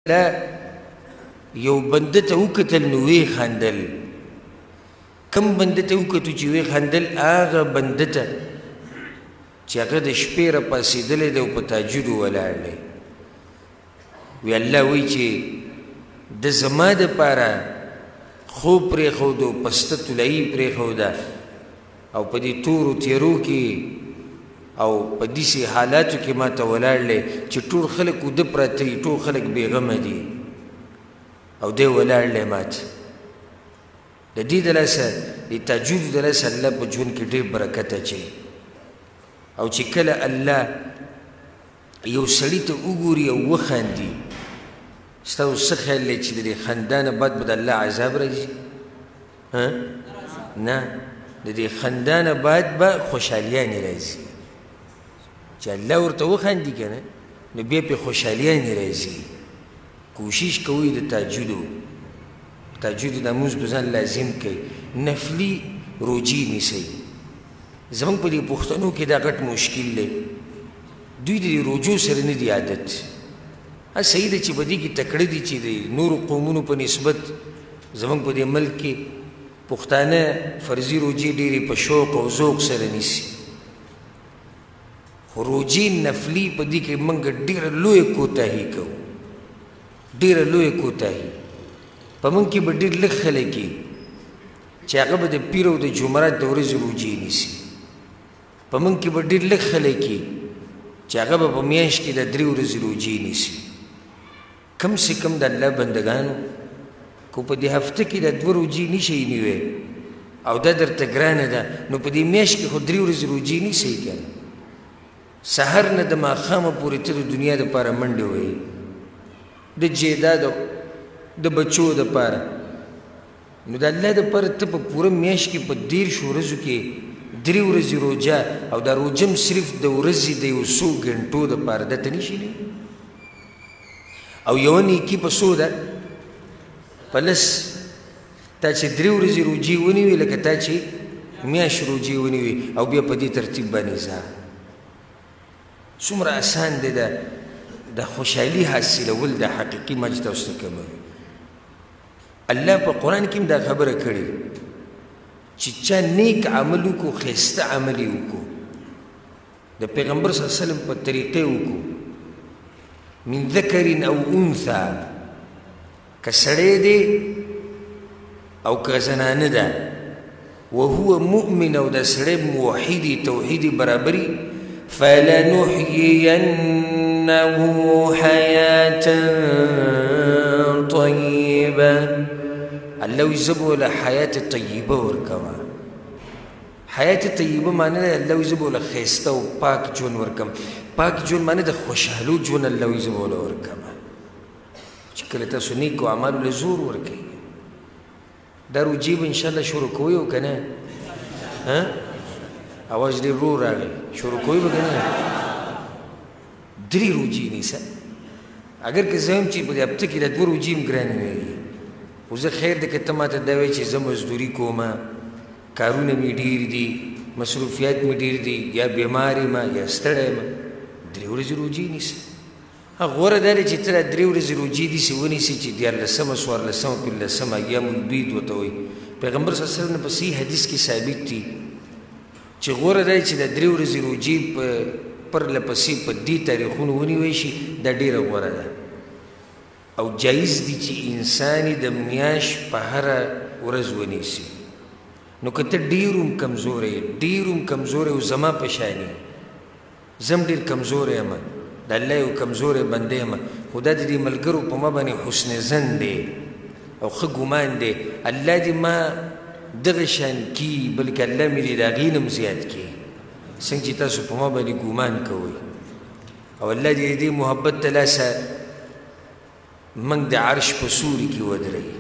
یو بنده ته وکتل نو ویې خندل. کم بنده ته وکتو چې ویې خندل؟ هغه بنده ته چې هغه د شپې راپاڅېدلی دی او په تهجدو ولاړ دی. وی الله وایي چې د زما دپاره خوب پرېښود او پسته طلایي پرېښوده او په دې تورو تیرو کې او په داسې حالاتو کې ما ته ولاړ دی چې ټول خلک وده پراته دي، ټول خلک بېغمه دي او دی ولاړ دی ما ته. د دې د لاسه، د تهجد د لاسه الله په ژوند کې ډېر برکت اچوي. او چې کله الله یو سړي ته وګوري او وخاندي، ستاسو څه خیال دی چې د دې خندا نه بعد به د الله عذاب راځي؟ نه، د دې خندا نه بعد به خوشحالیانې راځي. چې الله ورته وخاندي که نه، نو بیا پرې خوشحالیانې راځي. کوشش کوئ د تهجدو، تهجد د لمونځ په ځان لازم کړئ، نفلي روژې نیسئ. زموږ په دې پښتنو کې دا غټ مشکل دی، دوی د دې روژو سره نه دي عادت. صحیح ده چې په دې کې تکړه دي چې د نورو قومونو په نسبت زموږ په دې ملک کې پښتانه فرضي روژې ډېرې په شوق او ذوق سره نیسي، خو روژې نفلي په دې کې موږ ډېره لویه کوتاهي کوو، ډېره لویه کوتاهي. په موږ کې به ډېر لږ خلک وي چې هغه به د پیر او د جمعرات د ورځې روژې نیسي. په موږ کې به ډېر لږ خلک وي چې هغه به په میاشت کې د درې ورځې روژې نیسي. کم سه کم د الله بندګانو که په دې هفته کې د دوه روژې نشئ نیوی او دا درته ګرانه ده، نو په دې میاشت کې خو درې ورځې روژې نیسئ که نه. سهار نه د ماښامه پورې ته د دنیا دپاره منډې وهې، د جیداد د بچو دپاره، نو د الله دپاره ته په پوره میاشت کې په 30 ورځو کې درې ورځې روژه، او دا روژه هم صرف د ورځې د یو څو ګنټو دپاره ده، ته نشي نیوی. او یوه نیکي په څو ده؟ په 10. تا چې درې ورځې روژې ونیوې لکه تا چې میاشت روژې ونیوې، او بیا په دې ترتیب باندې ځه. څومره اسان دی د خوشحالي حاصلول، د حقیقي ما چې تاسو ته کوموي. الله په قرآن کې هم دا خبره کړې چې چا نیک عمل وکړو، ښایسته عمل یې وکړو، د پیغمبر صلی الله علیه وسلم په طریقې وکړو، من ذکر او انثی، که سړی دی او که زنانه ده، وهو مؤمن او د سړی موحدي توحیدي برابري، فلنحيينه حياة طيبة. الله وایي زه به له حیات طیبه ورکوم. حیات طیبه معنی ده الله وایي زه به له ښایسته او پاک ژوند ورکوم. پاک ژوند معنی د خوشحالو ژوند الله وایي زه به له ورکوم. چې کله تاسو نیکو اعمالو له زور ورکوئ، دا روژې به انشاءالله شروع کوئ او که نه؟ اواز ډېر ورو راغی، شروع کوئ به که نه؟ درې روژې نیسه. اګر که زه هم چې په دې هفته کې دا دوه روژې هم ګرانې نه دي، خو زه خیر دی که ته ما ته دا وایې چې زه مزدوري کوم، کارونه مې ډېر دي، مصروفیات مې ډېر دي، یا بیمار یم یا ستړی یم، درې ورځې روژې نیسه. غوره دا دی چې ته دا درې ورځې روژې داسې ونیسې چې 13مه، 14مه، 15مه ایام البید ورته وایي. پیغمبر صلی الله علیه وسلم په صحیح حدیث کې ثابت دي چې غوره دا دی چې دا درې ورځې روژې پرله پسې په دې تاریخونو ونیوی شي، دا ډېره غوره ده. او جایز دي چې انسان یې د میاشت په هره ورځ ونیسي. نو که ته ډېر هم کمزوری یې، ډېر هم کمزوری او زما په شان یې، زه هم ډېر کمزوری یم، د الله یو کمزوری بنده یم، خو دا د دې ملګرو په ما باندې حسن ظن دی او ښه ګمان دی، الله دې ما دغه شان کي، بلکې الله مې دې د هغې نه هم زیات کړي، څنګه چې تاسو په ما باندې ګمان کوئ. او الله دې دې محبت ته لاسه موږ د عرش په سوري کې ودروي.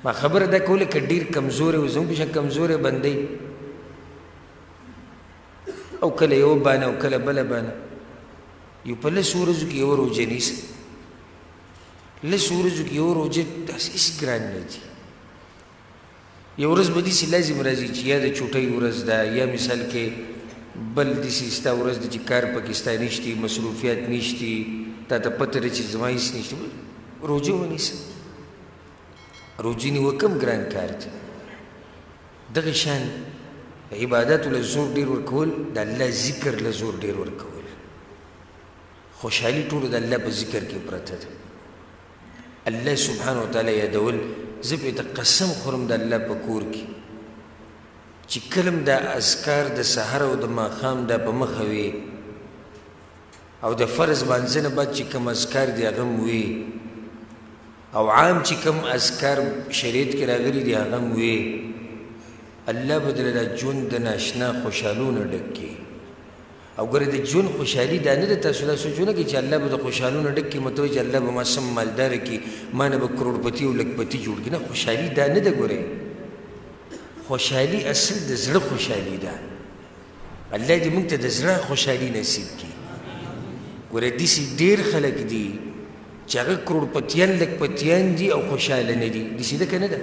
ما خبره دا کوله که ډېر کمزوری و، زموږ په شان کمزوری بنده یې، او کله یوه بانه او کله بله بانه، یو په 10 ورځو کې یوه روژه نیسه. 10 ورځو کې یوه روژه داسې هېڅ ګران نه دي. یو ورځ به داسې لازم راځي چې یا د چوټۍ ورځ ده، یا مثال کې بل داسې ستا ورځ ده چې کار پکې ستا نشتي، مصروفیات نشتي، تا ته پته ده چې زما هېڅ نشته، روژه ونیسه. روژې نیوه کم ګران کار دی. دغه شان عباداتو له زور ډېر ورکول، د الله ذکر له زور ډېر ورکول. خوشحالي ټوله د الله په ذکر کې پرته ده. الله سبحانه وتعالی یادول. زه پرې ته قسم خورم د الله په کور کې چې کله هم دا اذکار د سحر او د ماښام دا په مخه وي او د فرض لمانځه نه بعد چې کوم اذکار دي هغه هم وي، او عام چې کوم اذکار شریعت کې راغلي دي هغه هم وي، الله به درله دا ژوند د ناشنا خوشحالو نه ډک کړي. او ګوره د ژوند خوشحالي دا نه ده، تاسو دا سوچ ونه کړئ چې الله به د خوشحالو نه ډک کړي، مطلب چې الله به ما سم مالداره کړي، ما نه به کروړپتي او لکپتي جوړ کړي. نه، خوشحالي دا نه ده. ګوره خوشحالي اصل د زړه خوشحالي ده. الله دې موږ ته د زړه خوشحالي نصیب کړي. ګوره داسې ډېر خلک دي چې هغه کروړپتیان لکپتیان دي او خوشحاله نه دي. داسې ده که نه ده؟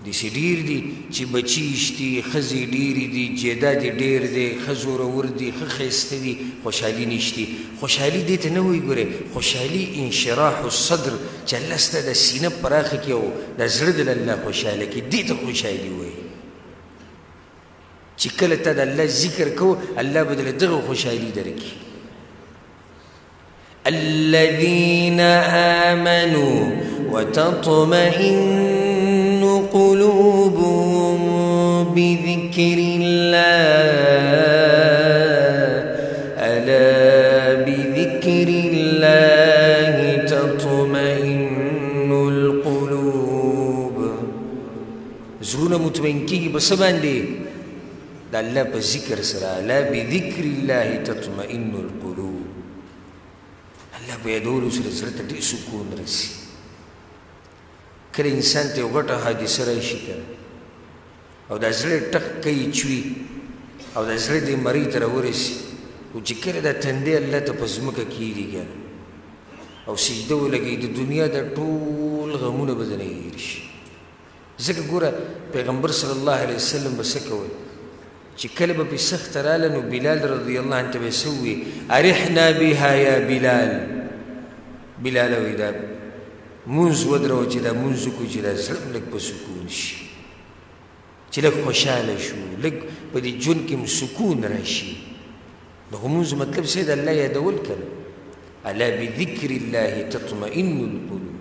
داسې ډېر دي چې بچي شتي، ښځې ډېرې دي، جایداد یې ډېر دی، ښه زورور دي، ښه ښایسته دي، خوشحالي نشتي. خوشحالي دې ته نه وایي. ګورې خوشحالي انشراح الصدر، چې الله ستا د سینه پراخه کړي او د زړه دې الله خوشحاله کړي، دې ته خوشحالي وایي. چې کله ته د الله ذکر کوو، الله به درله دغه خوشحالي درکړي. الذين آمنوا وتطمئن قلوبهم بذكر الله، ألا بذكر الله تطمئن القلوب. زړونه مطمئن کېږي په څه باندې؟ د الله په ذکر سره. ألا بذكر الله تطمئن القلوب. الله په یادولو سره زړه ته ډېر سکون رسي. کله انسان ته یو غټه حادثه راشي که نه، او دا زړه ټک کوي چوي، او دا زړه دې مرۍ ته راورسي، خو چې کله دا تندی الله ته په ځمکه کښېږدي که نه او سجده ولګوي، د دنیا دا ټول غمونه به درنه هېر شي. ځکه ګوره پیغمبر صلی الله علیه وسلم به څه کول چې کله به پې سخته راله، نو بلال رضی الله عنه ته به یې څه ووایي؟ ارحنا بها یا بلال. بلاله وایي دا مونځ ودروه چې دا مونځ وکړو چې دا زړه هم لږ په سکون شي، چې لږ خوشحاله شو، لږ په دې ژوند کې هم سکون راشي. نو خو مونځ مطلب څه دی؟ د الله یادول که نه. الا بذکر الله تطمئن القلوب.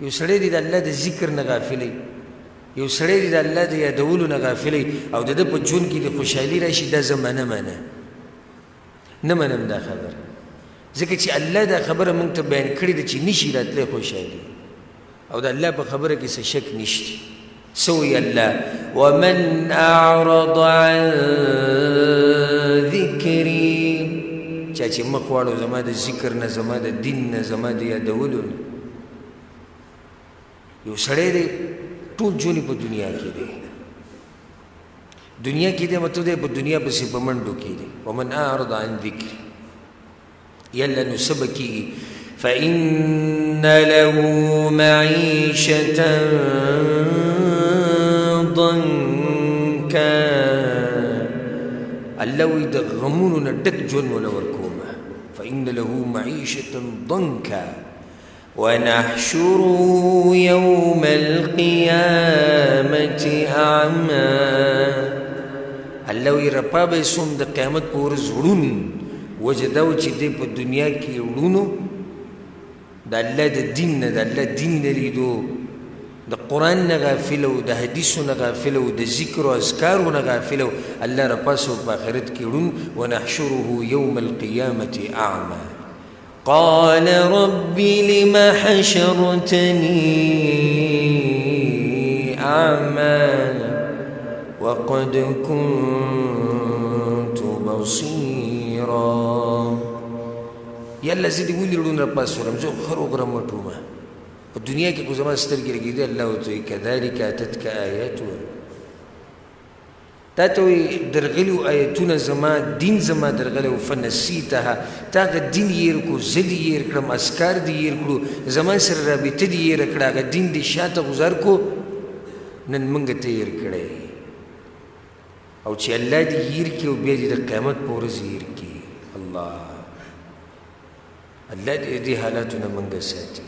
یو سړی دی د الله د ذکر نه غافل وي، یو سړی دی د الله د یادولو نه غافل وي، او د ده په ژوند کې د خوشحالي راشي، دا زه منم نه، نه منم دا خبره، ځکه چې الله دا خبره موږ ته بیان کړې ده چې نشي راتلی خوشحالي، او د الله په خبره کې څه شک نشته. څه وایي الله؟ ومن اعرض عن ذکري، چا چې مخ واړو زما د ذکر نه، زما د دین نه، زما د یادولو نه. یو سړی دی ټول ژوند یې په دنیا کې دی، دنیا کې دی مطلب دی په دنیا پسې په منډو کې دی. ومن اعرض عن ذکري، یلا نو څه به کېږي؟ فإن له معیشة ضنکا. الله وایي د غمونو نه ډک ژوند وله ورکومه. فإن له معیشة ضنکا ونحشره يوم القيامة أعمى. الله وایي رپا به یې سوم د قیامت په ورځ ړوند. وجه دا وه چې دی په دنیا کې ړونو، د الله د دین نه، د الله دین نه لیدو، د قرآن نه غافل و، د حدیثو نه غافل و، د ذکر و اذکارو نه غافل و. الله راپاڅو په آخرت کې ړوند. ونحشره يوم القيامة أعمى. قال رب لم حشرتني أعمى وقد كنت بصيرا. یاله زه دې ولې ړوند راپاڅولم؟ زه خو ښه روغ رمټ وم، په دنیا کې خو زما سترګې لګېدې. الله ورته وایي کذلک اتتک آیاتنا، تا ته وایي درغلي وو آیتونه زما، دین زما درغلی و، فنسیتها، تا هغه دین هېر کړو، زه دې هېر کړم، اذکار دې هېر کړو، زما سره رابطه دې هېره کړه، هغه دین دې شاته غوځار کړو، نن موږ ته هېر کړی. او چې الله دې هېر کړي او بیا دې د قیامت په ورځ هېر کړي. الله الله دې دې حالاتو نه مونږ ساتي.